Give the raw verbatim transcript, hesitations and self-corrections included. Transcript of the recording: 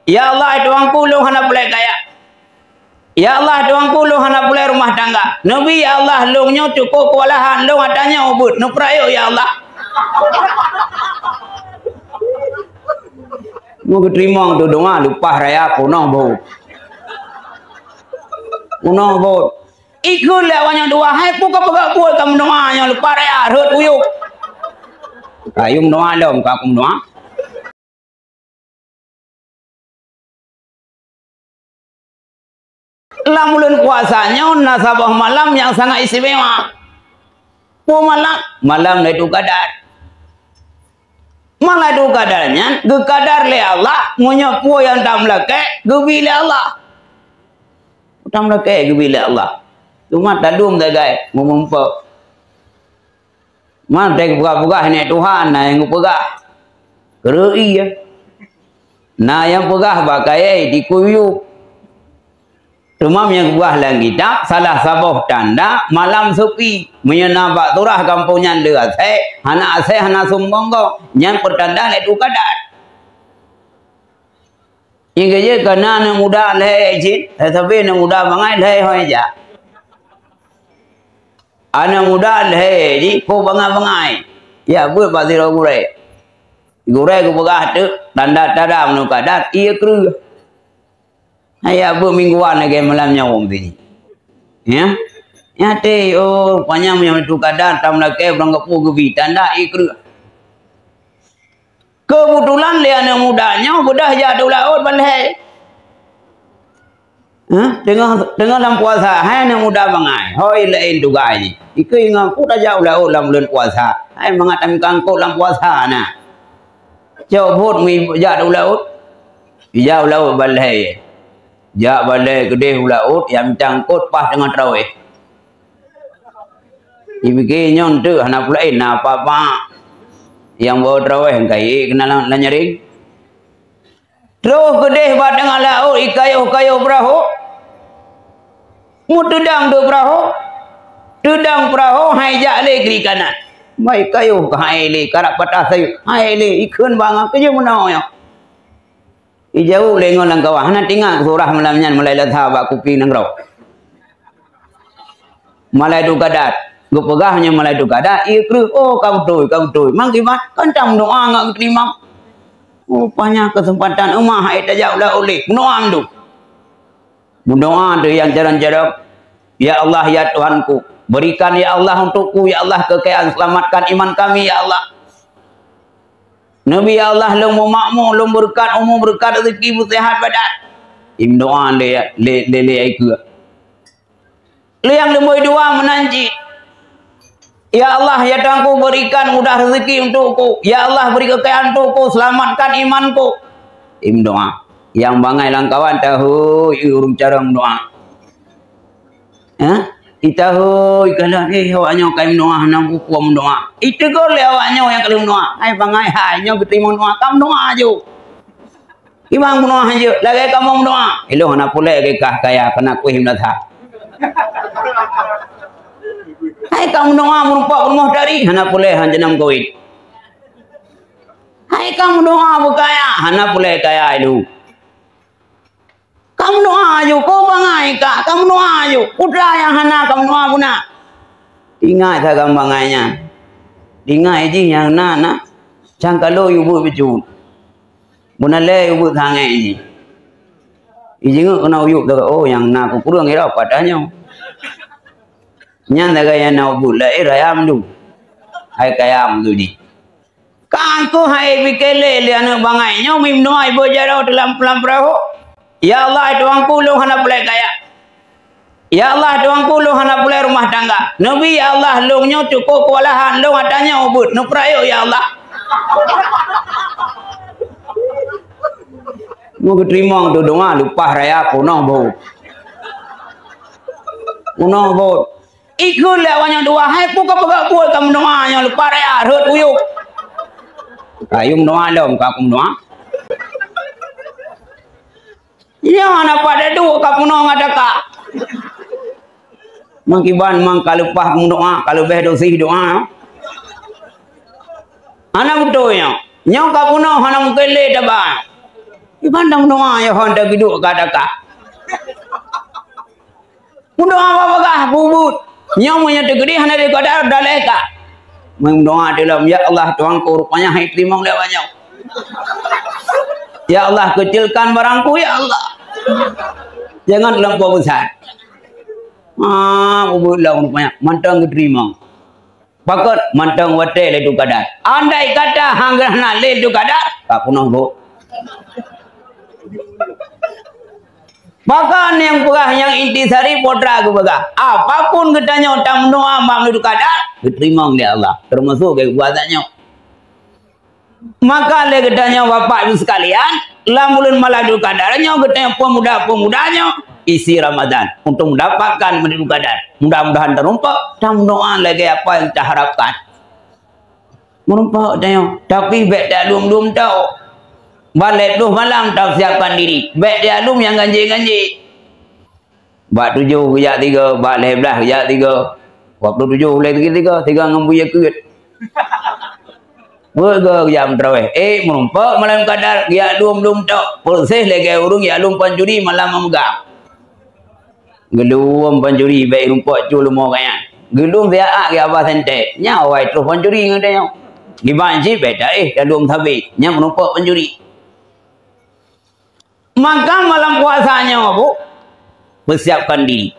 "Ya Allah, Tuhanku, lôn hana peureulèe kaya. Ya Allah, Tuhanku, lôn hana peureulèe rumoh tangga. Neubi, ya Allah, lôn nyoe cukôp keuwalahan, lôn ata nyoe ubeuet, neupeurayeuk, ya Allah." Meugeuteurima tu doa, leupah raya, peunoh bot. Peunoh bot. Ikheun lé awak nyan dua, "Hai, peue kapeugah buet kamoe meudoa nyoe leupah raya, rhot uyuek?" Kayém meudoa lom, ka keuh meudoa. Lam buleuen puasa nyoe na saboh malam nyang sangat istimewa. Peue malam? Malam Lailatul Qadar. Malam Lailatul Qadar nyan geukadar lé Allah, meunyoe peue nyang tameulakèe geubi lé Allah. Tameulakèe geubi lé Allah. Cuma tadum sagai meumeumpok. Man teupeugah-peugah nyan Tuhan, na nyang geupeugah. Keureu'i ya. Na nyang peugah bak kayèe dikuyup. Teuma nyang geupeugah lam kitab, salah saboh tanda malam seupi. Meunyoe na bak surah gampông nyan le asèe, hana asèe, hana sumbong gob, nyan peutanda Lailatul Qadar. Nyang keujeuet ka na aneuk muda lhèe cit, sabe aneuk muda bangai lhèe hôi jak. Aneuk muda lhèe jih, po bangai-bangai. Ya, beuet bak sidroe gurèe. Gurèe geupeugah teuk, tanda-tanda meunurot kadar, ié kreueh. Hai, ya, beuet mingguan lagèe malam nyoe wong sini. Ya? Nyaté, oh, rupanya meunyoe Lailatul Qadar, tameulakèe, ureueng gampông geubi, tanda ié kreueh. Keubeutulan lé aneuk muda nyoe beudôh jak u laôt ban lhèe. Hah? Teungoh, teungoh lam puasa, hai aneuk muda bangai. Hôi laén tugaih jih. Ikeu ingat peue tajak u laôt lam buleuen puasa. Hai mangat tameuangkot lam puasa na. Cok bot meujak u laôt. Ijak u laôt ban lhèe. Jak ban lhèe keudeh u laôt, ya mita angkot paih teungoh taraweh. Jipike nyoe teuk hana peue laén, na apa-apa. Nyang bawa taraweh ka ié keunan lam, lam nyaring. Troh keudeh bak teungoh laôt, ikayôh-kayôh peurahô. Meuteudang deuek peurahô. Teudang peurahô, hai jak lé kiri kanan. Bah ikayôh ka hai lé, karab patah sayeuep. Hai lé, ikheun bangai, keujeuet meunoe nyoe. Ijaweueb lé ngon lam kawan, hana teuingat surah malam nyan mulai leuha bak kupi nanggroe. Mulai Lailatul Qadar. Geupeugah nyan mulai Lailatul Qadar, ié kreueh, oh, ka beutôi, ka beutôi. Mang kiban, kan tam doa ngat geuteurimong. Rupanya keuseumpatan eumah hai tajak u laôt lé. Meudoa mandum. Meudoa tu nyang carông-carông, "Ya Allah, ya Tuhanku, berikan, ya Allah, untukku, ya Allah, kekayaan, selamatkan iman kami, ya Allah." Neubi, "Ya Allah, lôn meumakmu, lôn beureukat umu, beureukat rezeki, beuseuhat badan." Imeudoa lé, lé, lé, lé ikeu. Lé nyang lumbôi dua meunan cit, "Ya Allah, ya Tuhanku, berikan mudah rezeki untukku. Ya Allah, beri kekayaan untukku, selamatkan imanku." Imeudoa. Nyang bangai lam kawan tahu, ureueng carông doa. Hah? Itahu, ikalon, eh, awak nyoe ka imeudoa, hana buku meudoa. Itegur lé awak nyoe nyang ka lheueh meudoa. Hai bangai, hai nyoe geuteurimong doa, ka meudoa aju. Imang meudoa hanjeuet, lagèe kamoe meudoa. Ilôn hana pulèe lagèe kah kaya, keuneuk kueh meunasah. Hai ka meudoa meurumpok rumoh tari, hana pulèe han jeunam kawin. Hai ka meudoa beukaya, hana pulèe kaya ilôn. Ka meudoa aju, ko bangai ka, ka meudoa aju. Putra nyang hana ka meudoa beuna. Ingat sagai bangai nyan. Ingat jih nyang na, na. Cangkalo yue buet bacut. Beuna lé ubeuet sangét jih. Ijingeuk keunoe uyuek lagèe, oh, nyang na keukureueng irab pat tanyoe. Nyan lagèe nyang na ubeuet laén raya mandum. Hai kaya mandum jih. Ka keuh hai pike lé, lé aneuk bangai nyoe meunoe iboh jaroe teulam, lam peurahô. Ya Allah, Tuhanku, lôn hana peureulèe kaya. Ya Allah, Tuhanku, lôn hana peureulèe rumoh tangga. Neubi, ya Allah, lôn nyoe cukôp keuwalahan, lôn ata nyoe ubeuet, neupeurayeuk, ya Allah. Meugeuteurima tu doa leupah raya peunoh bot. Peunoh bot. Ikheun lé awak nyan dua, hai peue kapeugah buet kamoe meudoa nyoe leupah raya rhot uyuek. Kayém meudoa lom ka keuh meudoa. Nyoe hana pat duek ka peunoh ngon daka. Meukiban mang ka leupah meudoa, ka leubeh dosi doa. Hana beutôi nyoe. Nyoe ka peunoh hana mungken lé taba. Cuman dang doa ya hon dah giduk ka daka. Meudoa babagah bubut. Nyoe meunyoe teukeudi hana teukodar daleh ka. Meudoa dalam, "Ya Allah, Tuhanku, rupanya hai teurimong lé awak nyoe. Ya Allah, kecilkan barangku, ya Allah. Jangan terlampau besar." Ah, bubut lom rupanya mantong geuteurimong. Pakon mantong watée Lailatul Qadar. Andai kata hana lé Lailatul Qadar, ka peunoh gok. Maka nyang peugah nyang intisari putra geupeugah, apapun geutanyoe tameudoa bak Lailatul Qadar, geuteurimong lé Allah. Termasuk geupuasa nyoe. Maka lé geutanyoe Bapak Ibu sekalian, lam buleuen Lailatul Qadar nyoe geutanyoe pemuda-pemuda nyoe isi Ramadan untuk mendapatkan Lailatul Qadar. Mudah-mudahan terumpok, tameudoa lagée apa yang kita harapkan. Meurumpok tanyoe, tapi bék talum-lum tok. Bak lhée ploh malam tasiapkan diri. Bék talum nyang ganjé-ganjé. Bak tujoh geujak tiga, bak lhée blaih geujak tiga. Dua puluh tujoh lhée tiga, tiga ngon buya keut. Beuga geujak meuterawéh. Eh, meurumpok malam kadar geujak lum-lum tok. Persis lagée ureuëng jak lum pancuri malam memegang. Geulum pancuri bék rumpok cu leumo gaya. Geulum siat gaya ba sentée. Nyan awai troh pancuri ngon tanyoe. Diban cit bék taéh dalum sabe. Nyan rumpok pancuri. Maka malam puasa nyoe, Bu, persiapkan diri.